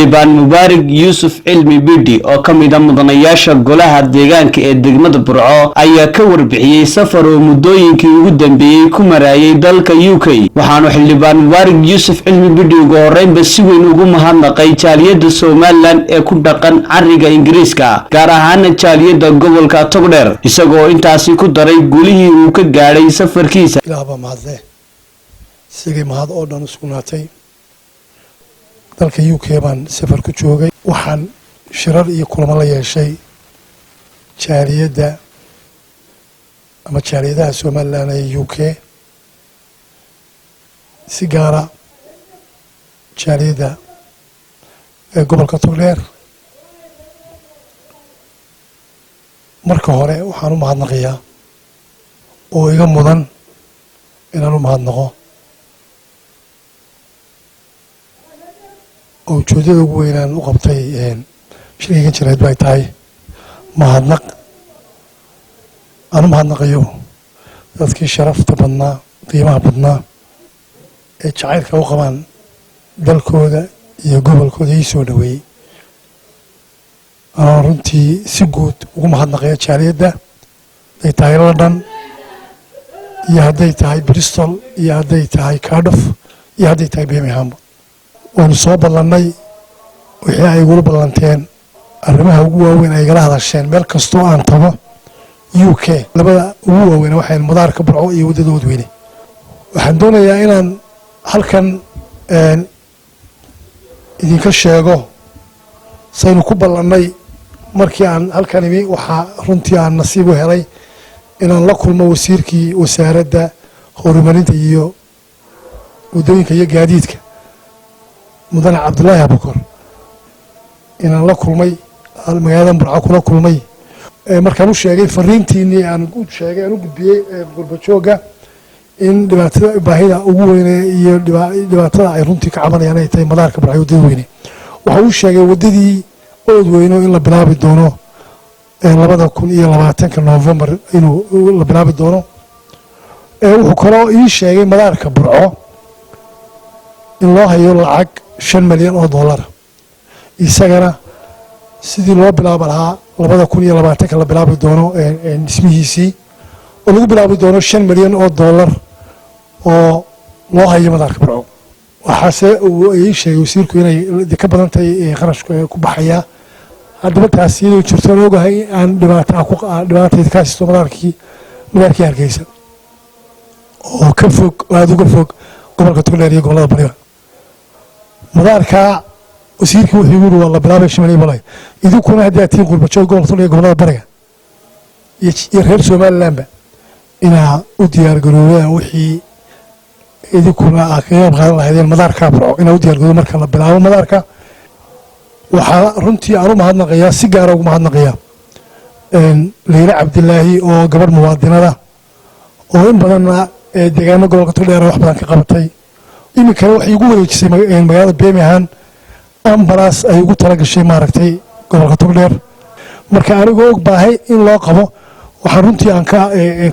Xildhibaan Mubaarig Yuusuf Cilmi Bidhi oo ka mid ah mudanayaasha golaha deegaanka ee degmada Burco ayaa ka warbixiyey safar oo muddooyinkii ugu dambeeyey ku marayay dalka UK. Waxaanu Xildhibaan Mubaarig Yuusuf Cilmi Bidhi ugu horreynba si weyn ugu mahadnaqay jaaliyadda Somaliland ee ku dhaqan cariga Ingiriiska, gaar ahaana jaaliyadda gobolka Togdheer, isagoo intaasi ku daray gulihii uu ka gaadhay safarkiisa. Ilaah baa mahadleh, isagay mahad oo dhan u sugnaatay. Dalka UK baan safar ku joogay. Waxaan shirar iyo kulamo la yeeshay jaaliyadda ama jaaliyadaha Somaliland ee UK, si gaara jaaliyadda ee gobolka Togdheer. Marka hore waxaan u mahadnaqayaa oo iga mudan inaan u mahadnaqo oo ujeeddada ugu weynaan u qabtay shirkaygan jireed bay tahay mahadnaq aan u mahadnaqayo dadkii sharafta badnaa, qiimaha badnaa ee jacaylka u qabaan dalkooda iyo gobolkooda ii soo dhoweeyey. Anoo runtii si guud ugu mahadnaqayo jaaliyadda, hadday tahay London iyo hadday tahay Bristol iyo hadday tahay Cardiff iyo hadday tahay Birmingham. Waanu soo ballannay wixii ay igula ballanteen, arrimaha ugu waaweyn ay igala hadasheen meel kastoo aan tago UK. Labada ugu waaweyn waxayn madaarka Burco iyo waddada Oodweyne. Waxaan doonayaa inaan halkan idinka sheego saynu ku ballannay. Markii aan halkan imi, waxaa runtii aan nasiib u helay inaan la kulmo wasiirkii wasaaradda horumarinta iyo waddooyinka iyo gaadiidka, mudane Cabdulaahi Abukor, inaan la kulmay magaaladan Burco kula kulmay. Markaan u sheegay fariintiinii aan u sheegay, aan u gudbiyey qurba joogga in dhibaatada baahida ugu weyne iyo dhibaatada ay runtii ka cabanayaan ay tahay madaarka Burco, waddada weyne, waxa uu sheegay waddadii Oodweyno in la bilaabi doono 2020-ka November inuu la bilaabi doono. Wuxuu kaloo ii sheegay madaarka Burco in loo hayo lacag 5 malyan oo dollara, isagana sidii loo bilaabi lahaa 2020-ka la bilaabi doono dhismihiisii, oo lagu bilaabi doono 5 malyan oo dollar oo loo hayo madaarka Burco. Waxaase uu ii sheegay wasiirku inay ka badan tahay qarashku ku baxayaa. Haddaba taas iyadoo jirtoon ogahay aan dhibaatayda ka haysto madaarkii Hargeysa oo ka fog, aada uga fog gobolka Togdheer iyo gobollada bariba, madaarkaa wasiirkii wuxuu igu yiri waa la bilaabay 5 malyan balay. Idinkuna haddii aad tihiin qurbajoog gobolka Togdheer, gobollada bariga iyo reer Somalilandba, inaa u diyaar garoobaan wixii idinkuna aa kaga qayb qaadan lahaydeen madaarka Burco, inaa u diyaar garoobo marka la bilaabo madaarka. Waxaa runtii aan u mahadnaqayaa, si gaara ugu mahadnaqayaa Leyla Cabdilaahi oo gabadh muwaadinada oo in badanna deegaano gobolka Togdheer wax badan ka qabatay. Iminkana waxay igu wareejisay magaalada Birmingham ambulance ay ugu tala gashay maaragtay gobolka Togdheer. Marka anigoo og baahay in loo qabo, waxaan runtii aan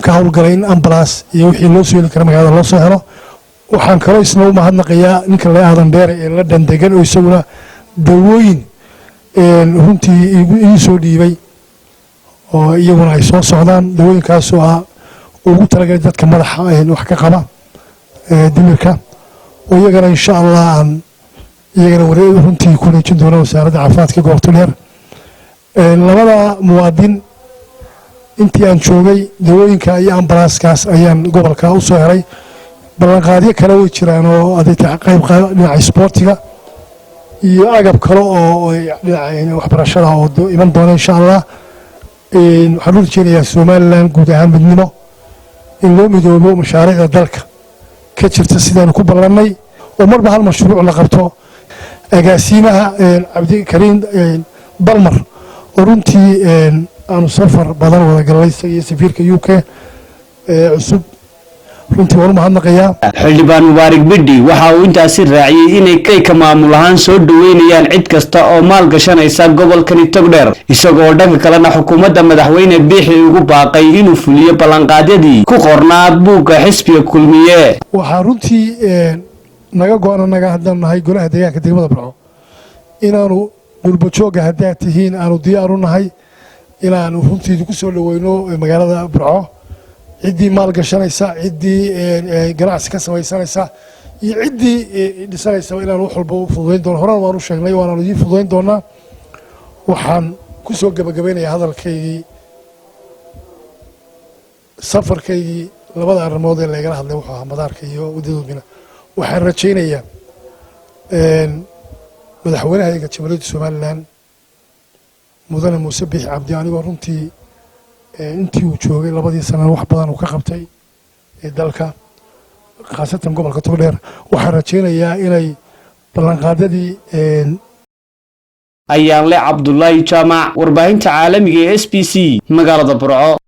ka howlgalay in ambulance iyo wixii loo soo heli kara magaalada loo soo helo. Waxaan kaloo isna u mahadnaqayaa ninka la Aadan Dheere ee la dhandegan oo isaguna dawooyin runtii ii soo dhiibay oo iyaguna ay soo socdaan, dawooyinkaasoo ah ugu talagalay dadka madaxa wax ka qaba, dimirka, oo iyagana insha Allah aan iyagana runtii ku wareejin doono wasaaradda caafimaadka gobolka Togdheer. Labada muwaadin intii aan joogay dawooyinka iyo ambulance-kaas ayaan gobolka u soo helay. Ballanqaadyo kale way jiraan oo aday tahay qayb dhinaca isboortiga iyo agab kale oo dhinaca waxbarashada oo iman doona insha Allah. Waxaan u rajeynayaa Somaliland guud ahaan midnimo in loo midoobo mashaariicda dalka ka jirta sidaanu ku ballannay, oo marba hal mashruuc la qabto. Agaasimaha Cabdikariin Dalmar oo runtii aanu safar badan wada galnay isaga iyo safiirka UK cusub, runtii waan u mahadnaqayaa. Xildhibaan Mubaarig Bidhi waxa uu intaasi raaciyey inay ka maamul ahaan soo dhoweynayaan cid kasta oo maal gashanaysa gobolkani Togdheer, isagoo dhanka kalena xukuumadda madaxweyne Biixi ugu baaqay inuu fuliyo ballanqaadyadii ku qornaa buugga xisbiga Kulmiye. Waxaa runtii naga go-an annaga haddaan nahay golaha deegaanka degmada Burco. Inaanu qurbajoogga haddaad tihiin aanu diyaar u nahay inaanu runtii idinku soo dhaweyno magaalada Burco, ciddii maal gashanaysa, ciddii ganacsi ka samaysanaysa iyo ciddii dhisanaysa, inaanu wax walba u fududayn doono. Horena waanu sheegnay, waanaanu idiin fududayn doonaa. Waxaan ku soo gebagabaynayaa hadalkaygii, safarkaygii labada arrimood ee laygala hadlay wuxuu ahaa madaarka iyo waddada. Waxaan rajaynayaa madaxweynahayga Jamhuuriyadda Somaliland, Mudane Muuse Biixi Cabdi, anigoo runtii intii uu joogay 2dii sanana wax badan uu ka qabtay dalka, khaasatan gobolka Togdheer, waxaan rajaynayaa inay ballanqaadadii Ayaanle Cabdulaahi Jaamac, warbaahinta caalamiga ee SBC, magaalada Burco.